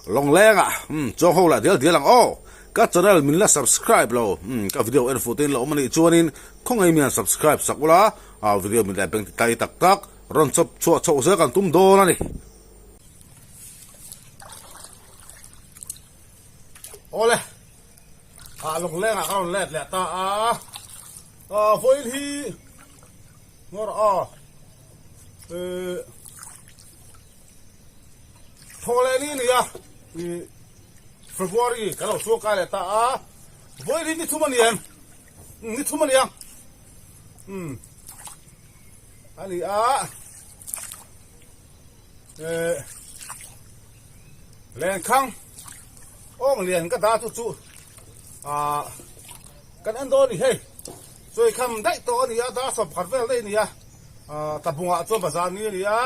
Lawngleng ah umm chuang ho lah dial dial ang aw. Ka channel min la subscribe lo umm ka video en fuh te in la awm a nih chuanin khawngaih mian subscribe sak ula ah video min leh beng ti tlai tak tak rawn chawp chhuah chhoh zel kan tum dawn a ni. Awle ah lawngleng ah ka rawn let leh ta a ah vawiin hi ngawr a eh. Thaw leh ni nia i February kan lo chhuak kai leh ta a, vawiin hi ni thum a ni em? Ni thum a nia umm a ni a eh lenkhang awng lian ka dah chu chu ah kan en dawn a ni hei chawikham daih tawh a ni a dar sawmkhat vel daih a ni a ah tlabungah chuan bazar ni a ni a.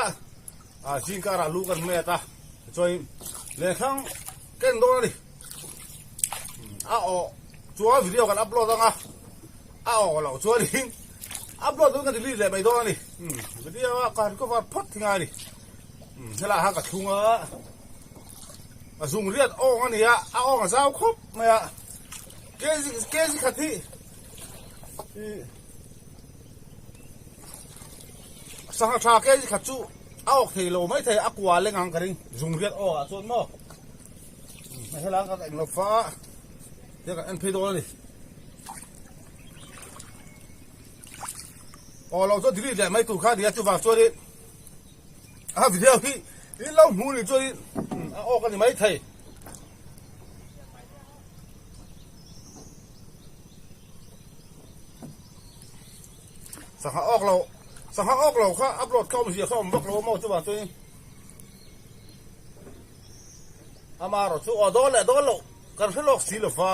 Ah zing karah lu kan met a tichuan lehkhang ken dawn a ni a awh chuan video kan upload anga a awh loh chuanin upload dawn kan delete leh mai dawn a ni video a ka recover phawt thing a ni helaiah khan ka thlung a a zung riat awng a ni a a awng a zau khawp mai a kg kg khat hi Sangha tha kg khat chu a awk thei lo mai thei a kua leng ang ka ring zung riat awk ah chuan maw helai ka eng lo fa te kan en phei dawn a ni aw lo chuan delete leh mai tur kha nia chuvang chuan in a video hi in lo hmu ni chuan in a awk a ni mai thei. Sangha awk lo sangha awk lo kha upload kha awmzia kha awm vak lo a maw chuvang chuan ama erawh chu aw dawn leh dawn loh kan hre lawk si lo va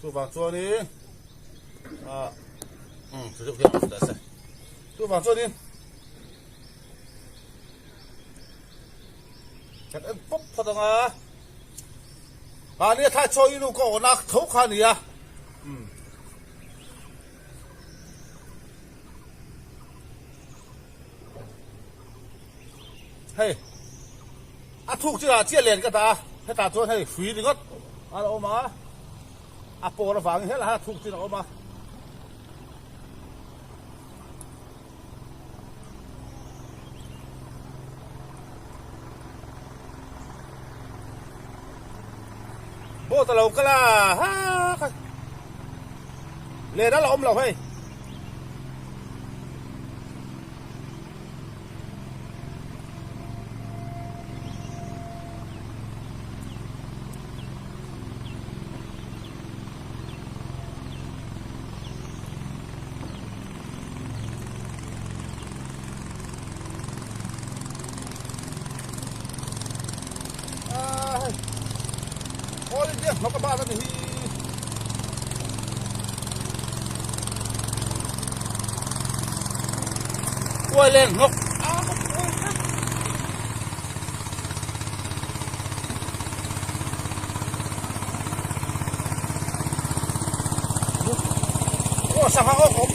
chuvang chuanin ah um chu deuh hian awm ta se chuvang chuanin kan en pawp phawt anga mahni a thlai chawi nu ka awhna tho kha a ni a um. Hei a thuk chiah chiah len ka dah a hetah chuan hei hrui ringawt a la awm a a pawl avangin helai a thuk chin a awm a. Boat a lo kal a ha kha len a la awm lo hei. All India hnawk a bat a ni hi. Uai leng hnawk. Aw sangha awk awm.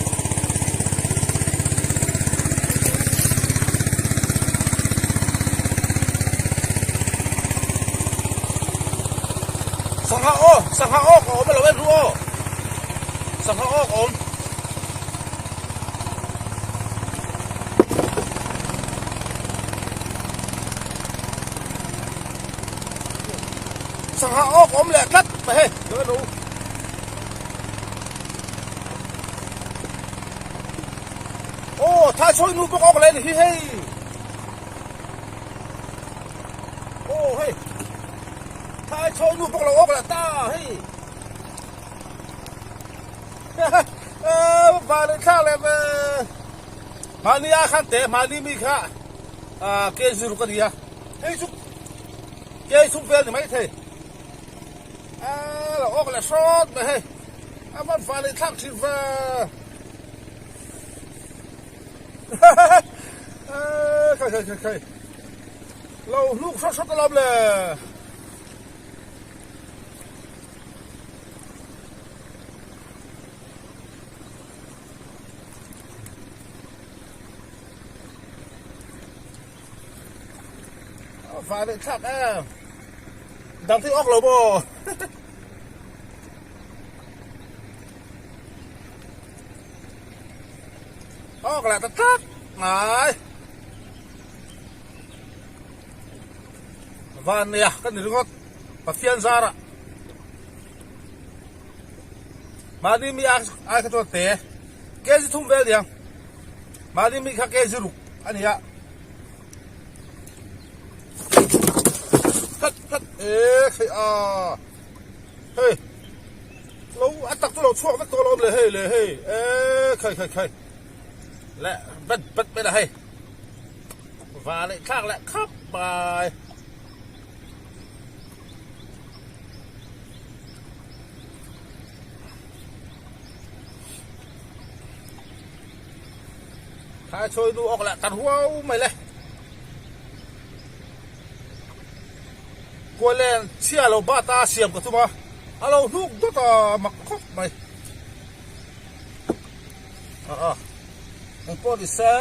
Sangha aw sangha awk a awm alo en ru aw sangha awk awm. Sangha awk awm leh tlat mai hei lo en ru. Aw thai chhawi nu bawk awk leh ni hi hei. Aw hei thai chhawi nu bawk lo awk leh ta hei. Van in thlak leh ve. Mahni a khan te mahni mi kha ke zir ka nia. Hei chu ke chhung vel ni mai thei. A lo awk leh hrawt mai hei. A van van in thlak thin ve. Khai khai khai khai. Lo hnuk hrawt hrawt alawm le. Vai leh thlak em. Dang thei awk lo maw? Awk leh ta tlat mai. Van nia ka ni ringawt Pathian zarah. Mahni mi ai kha chuan te kg thum vel niang. Mahni mi kha kg ruk a ni a. That that e khai a hei lo a tak chu lo chhuak vek tawh lo awm le hei le hei e khai khai khai leh bet bet mai la hei va leh thlak leh khap mai. Thai chawi nu awk leh tar huau mai le. Kualen chhia lo bata siam ka tum a, a lo hnuk dawt a mak khawp mai. A a, eng pawh ni se.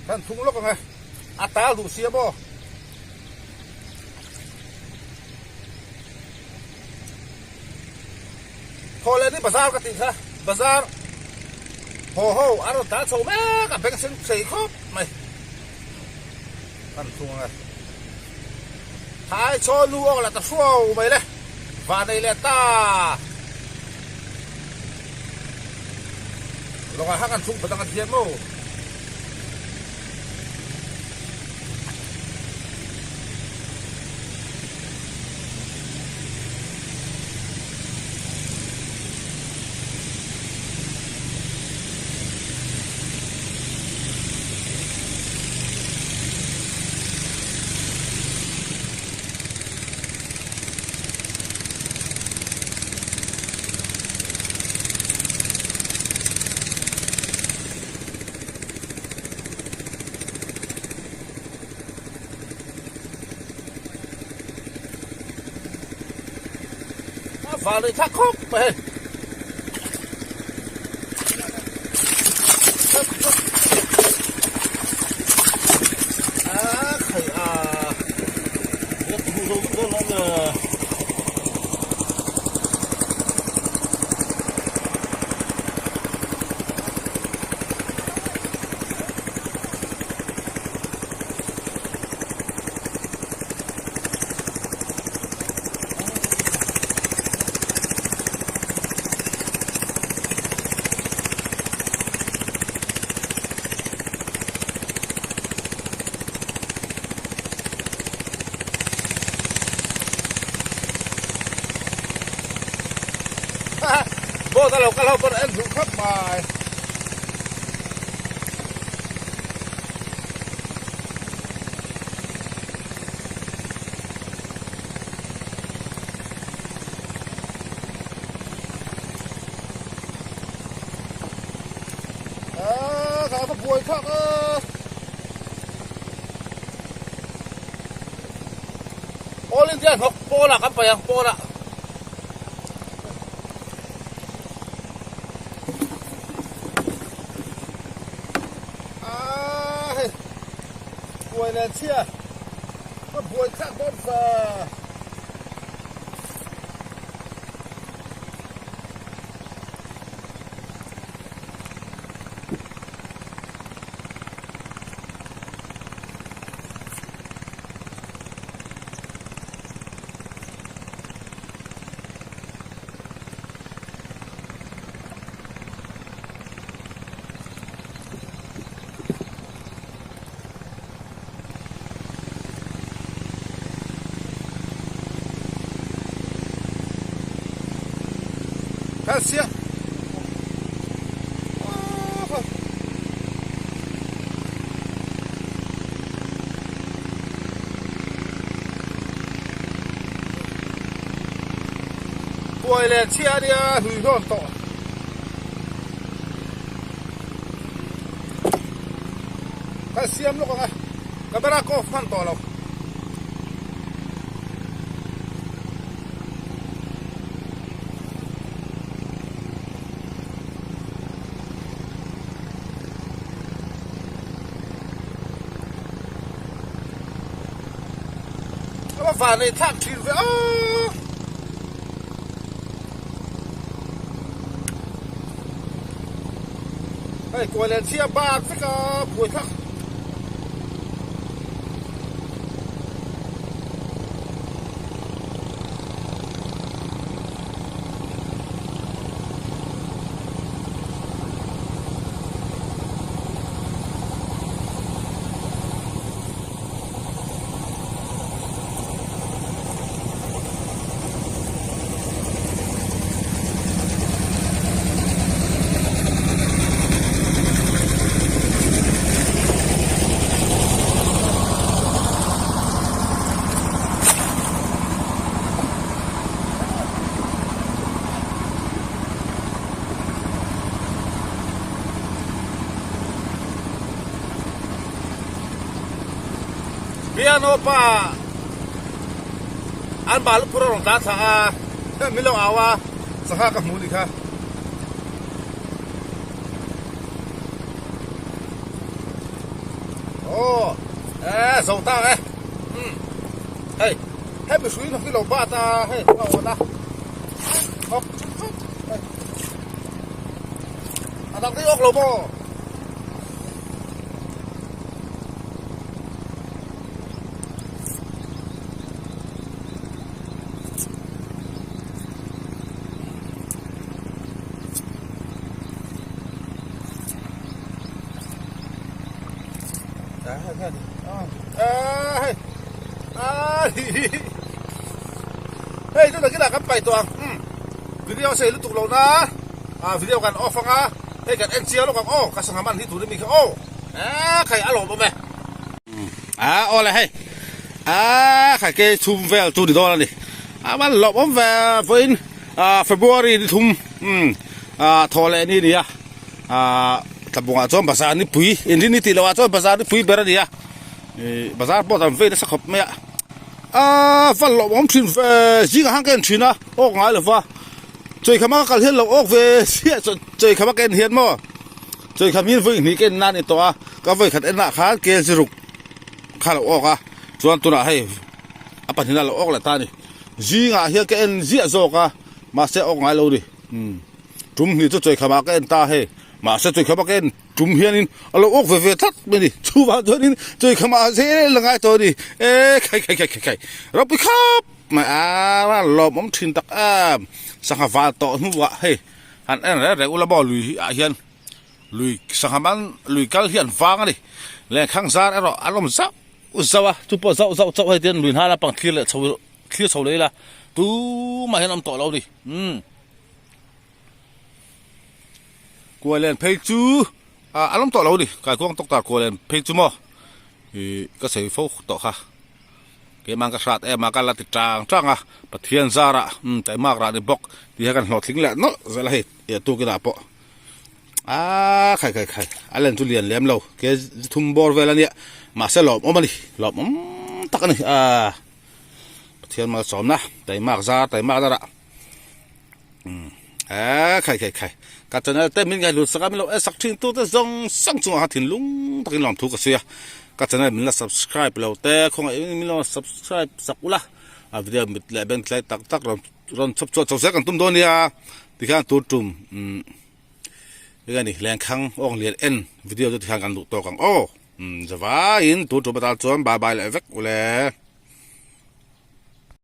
Kan thung lawk ang e, a tal duh sia maw. Thaw leh ni bazar ka tih kha bazar haw ho a rawn tlan chho mek a beng sen thei khawp mai kan thung ang e thai chaw nu awk leh ta hruau mai le van nei leh ta lawngah khan kan thung phat ang a thiam maw. A van leh thak khawp mai hei. A khai a Nia ti duh zo vek dawn lo le. Boat a lo kal ho pawn a en duh khawp mai. A ka va buai thak a. All India hnawk pawnah kan paih ang pawnah. A hei buai nen chhia ka buai thlak dawn fa. Kal sia. Puai leh chhia a nia hlui hlawn tawh. Ka siam lawk ang a, camera ka off hman tawh lo. A va vanei thlak thin ve aw. Hei kuai len chhia bak vek a buai thlak. Piano pa an balu phur a rawn tlan thla a, min lo au a, sangha ka hmu ni kha. Aw e zo ta e um hei hei mihring hi lo bat a hei a awn a hawk hei a dang daih awk lo maw. Hei tunah kinah kan paih tawh ang video sei lutuk lo na video kan off anga hei kan en chiang lawk ang aw ka sangha man hi tur a mi kha aw khai a lawm awm e a awle hei a khai ke chhum vel chu ni dawn a ni a man lawm awm ve vawiin February ni thum thaw leh ni a ni a tlabungah chuan bazar nipui inrin ni tih lohah chuan bazar nipui ber a ni a ih bazar pawh dan vei nasa khawp mai a aaa va lawmawm thin ve zingah khan ka en thin a awk ngai lo va chawikhama ka kal hian lo awk ve chiah chawikhama ka en hian maw chawikham hi vawi hnih ka en na a ni tawh a ka vawi khat en ah khan kg ruk kha a lo awk a chuan tunah hei a pahnih a lo awk leh ta a ni zingah hian ka en ziah zawk a mahse a awk ngai lo a ni umm. Tum hnih chu chawikhamah ka en ta hei, mahse chawikhamah ka en tum hianin a lo awk ve ve tlat mai a ni. Chuvang chuanin chawikhamah zel a ngai tawh a ni. E khai khai khai khai khai ropui khawp mai a lawmawm thin tak em. Sangha val tawh hnuah hei han en reng reng ula maw lui ah hian lui sangha man lui kal hi an vang a ni. Lenkhang zar erawh an awm zauh zauh a, chu pawh zauh zauh chauh hei tihian lui hnar lampang thlir leh chho thlir chho leh ila tumah hian an awm tawh lo a ni. Umm. Kuailen phei chu ah a lawm tawh lo a ni kaikuang tawk tar kuailen phei chu maw ih ka sawi fo tawh kha keimah ka hrat em a ka la ti tang tang a Pathian zarah umm taimak rah ni bawk tih hian kan hlawhtling leh nawlh zel a hei ih tukin ah pawh aaa khai khai khai a len chu lian lem lo ke thum bawr vel a nia mahse lawmawm a ni lawmawm tak a ni aaa Pathian malsawmna taimak zar taimak zarah. Eee khai khai khai ka channel te min ngaihlut sak a min lo en sak thin tu te zawng zawng chungah khan thinlung takin lawm thu ka sawi a ka channel min la subscribe lo te khawngaih min lo subscribe sak ula a video mit leh beng tlai tak tak rawn rawn chhawp chhuah chho zel kan tum dawn nia tikhian tur tum umm enge ni lenkhang awng lian en video chu tikhian kan duh tawk ang aw umm zavaiin tur tum atan chuan bye bye leh vek ule.